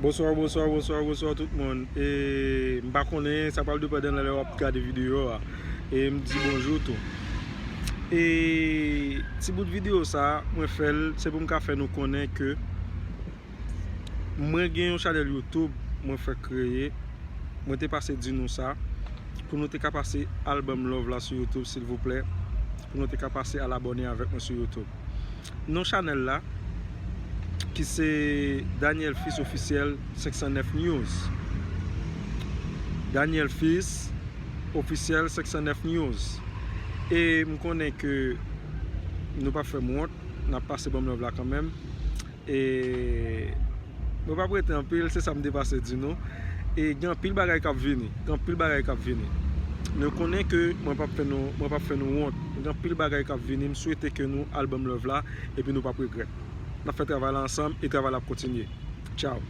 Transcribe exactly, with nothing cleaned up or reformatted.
Bonswa, bonswa, bonswa, bonswa tout moun. E m pa konnen, sa pral depann de lè w ap gade videyo a. E m di bonjou tou. E ti bout videyo sa, mwen fè l, se pou m ka fè nou konnen ke mwen gen yon chanèl YouTube, mwen fè kreye. Mwen te pase di nou sa, pou nou te ka pase al ban m love la sou YouTube, silvouplè. Pou nou te ka pase al abòne avèk mwen sou YouTube. Non chanèl la, ki se Daniel Fils Officiel senk san nèf News. Daniel Fils Officiel senk san nèf News. E m konnen ke nou p ap fè m wont, n ap pase ban m love la kanmenm. E mwen p ap rete anpil, se sa m te pase di nou. E gen anpil bagay k ap vini, gen anpil bagay k ap vini. Nou konnen ke mwen p ap fè nou, mwen p ap fè nou wont. Gen anpil bagay k ap vini, m swete ke nou al ban m love la, epi nou p ap regrèt. N ap fè travay la ansanm, e travay la ap kontinye. Tchaw.